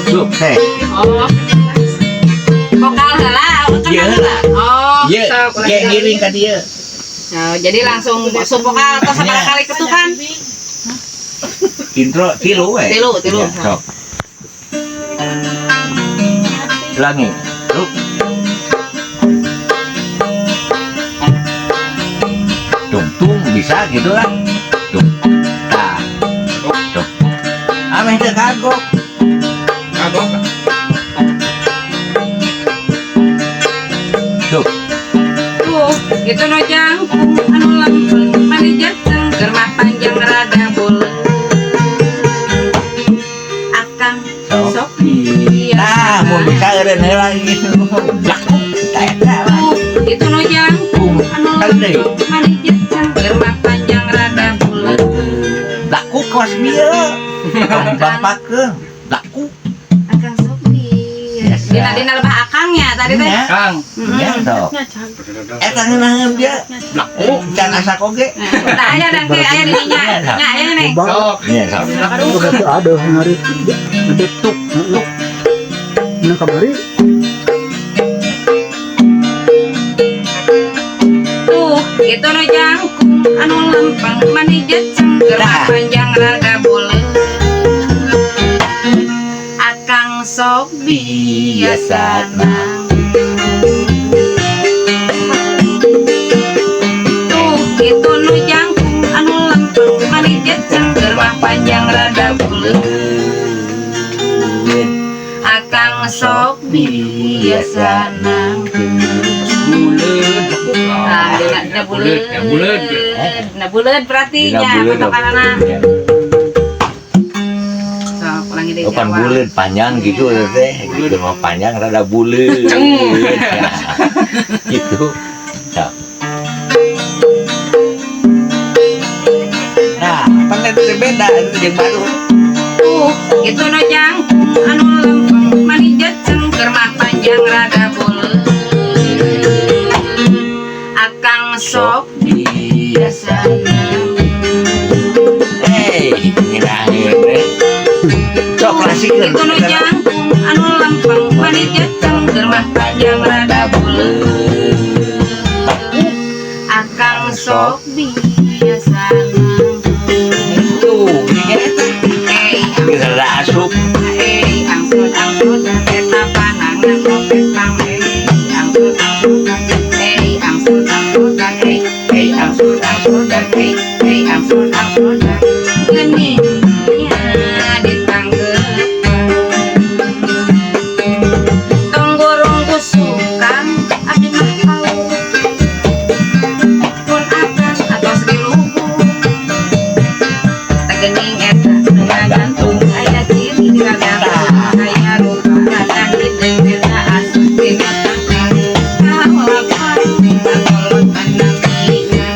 Tuh, teh. Oh. Vokal heula. Ieu heula. Oh, Ieu, sok, ge ngiring ka dieu. Oh, jadi langsung langsung vokal atau sabaraha kali ketukan? Intro tilu we. Tilu, tilu. Ya, sok. Ulangi. Tuh. Tung tung bisa gitu lah. Tung. Tah. Tung. Ameh teu kagok. Kagok. Tuh. Tuh, itu nu jangkung anu lempeng mani jateng germah panjang rada buleut. Akang sok Nah, mun bisa eureun heula gitu. Blakuk tah eta lah. Tuh, itu nu jangkung anu Kali deui. lempeng mani jateng germah panjang rada buleut. Blakuk kawas bieu. Tong dibampakeun. Blakuk. Akang sok biasa. Dina dina lebah akangnya tadi teh. Nya. Kang. Nya sok. Eta ngeunaheun dia. Blakuk can asak oge. Nah, aya dan ke aya di dinya. Nya aya nih. Sok. Nya sok. Itu ada hari Tuk tuk. ini kamari. Tuh, itu nu jangkung anu lempeng mani jeceng germah Nah. panjang rada buleut. Akang sok biasa. Tuh, itu nu jangkung anu lempeng mani jeceng germah panjang rada buleut. Akang sok biasa. Buleud. Nah, dina dina buleud. Ya buleud. Dina buleud berarti Dina nya buleud. patokanana. Sok ulangi deui. Oh, pan awal. buleud panjang gitu teh. Gitu mah panjang rada buleud. Ceng. Ya. Gitu. Sok. Nah, pan eta teh beda itu jeung baru. Tuh, itu nu jangkung anu lempeng mani jeceng germah panjang rada buleud. Akang sok biasa. Hei, ngiraheun teh. Sok klasikeun. Itu nu jangkung anu lempeng mani jeceng germah panjang rada buleud. Akang sok biasa. Itu, ini eta. Eh, Geus rada asup. eh, angsur angsur eta panangan kopet pang eh, angsur angsur eh, angsur angsur eh, eh, angsur angsur eh, eh, angsur angsur geuning nya ditanggepan tong gorong kusukan abdi mah kau pun akang atos di luhur tegening eta ngagantung aya ciri ngagantung aya rupa rada hideung eta asup dina tangkal kalapan kakolot panamina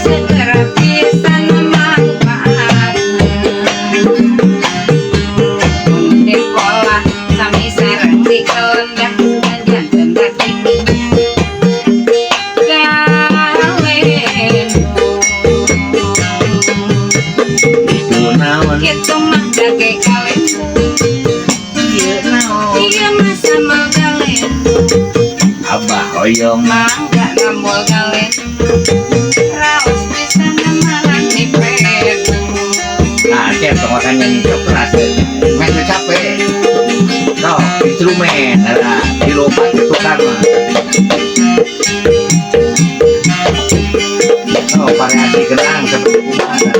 segera pisan manfaatna mun dikolah sami sareng dikelendah janten rakipinya galendo. Itu naon? Kitu mah dage kalendo. Ieu naon? Ieu mah sama galendo. Abah hoyong. Mangga nambol galendo. Raos pisan marani pedu. Nah, cek tong makan nyanyi sok keras. Meh teu capek. Sok, instrumen ada tilu opat ketukan mah. Oh, variasi kendang seperti kumaha.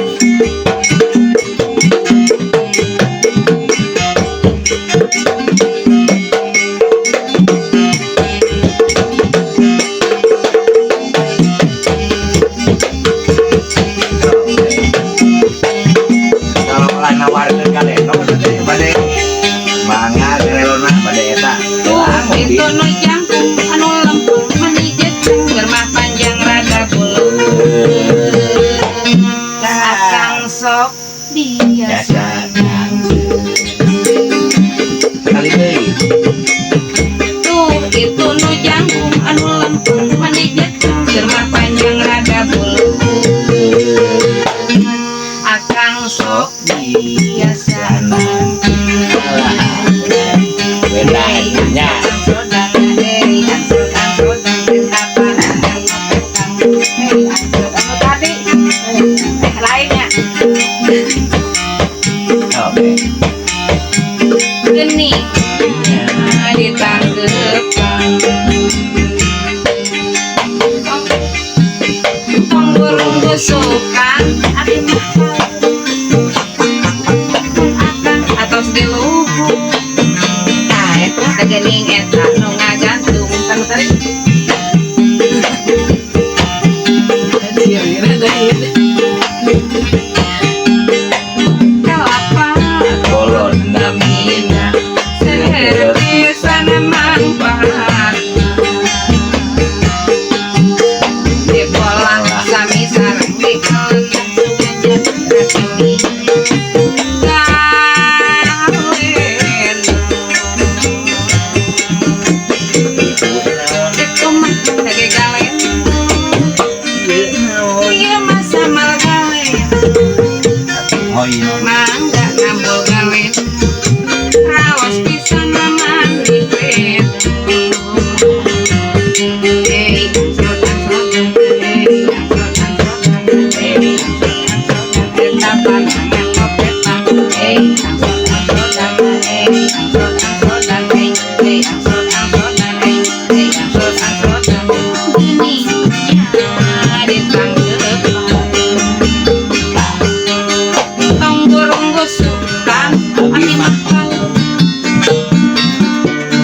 Kalau lah nawarkeun kalendo teh bade mangga relona bade eta. Tuh, Heula itu nu jangkung anu lempeng mani jeceng germah panjang rada buleut. Akang sok biasa. Sekali deui. Tuh, itu nu jangkung anu lempeng mani jeceng germah panjang rada buleut. Akang sok biasa. Geuning ditangkepan. Tong burung gusukan abi mah akang atos di luhur. Tah eta geuning eta nu ngagantung tanu tarik. Kalapa Kolot namina seueur pisan manfaatna. Di pola sami sareng di kelendah sugan janten galen. Itu naon? Itu mah dage galen. Ieu naon? Ieu mah samal galen. Hoyong. Mangga nambul galen. Raos pisan mandi pedu. Hey, angsot angsot, hey, angsot angsot, hey, angsot angsot, eta panangan kopetang. Hey, angsot angsot, hey, angsot angsot, hey, hey, angsot angsot, hey, hey, angsot angsot. Geuning nya ditangkepan. Tong burung gusukan abi mah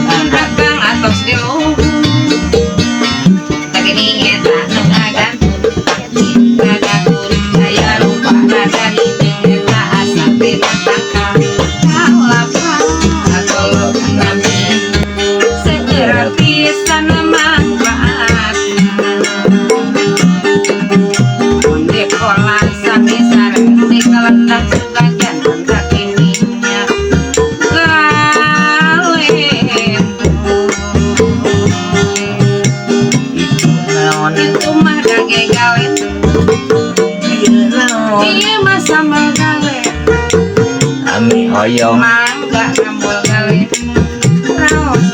mun akang atos di luhur. Geuning eta nu ngagantun ngagantun aya rupana hideung eta asal tina tangkal. Kalapa kolot namina seueur pisan manfaatna. Mun di pola sami sareng di kelendah sugan janten kakininya galen. Itu naon? Itu mah dage galen. Ieu naon? Ieu mah sambal galen. Ami hoyong. Mangga nambul galen. Raos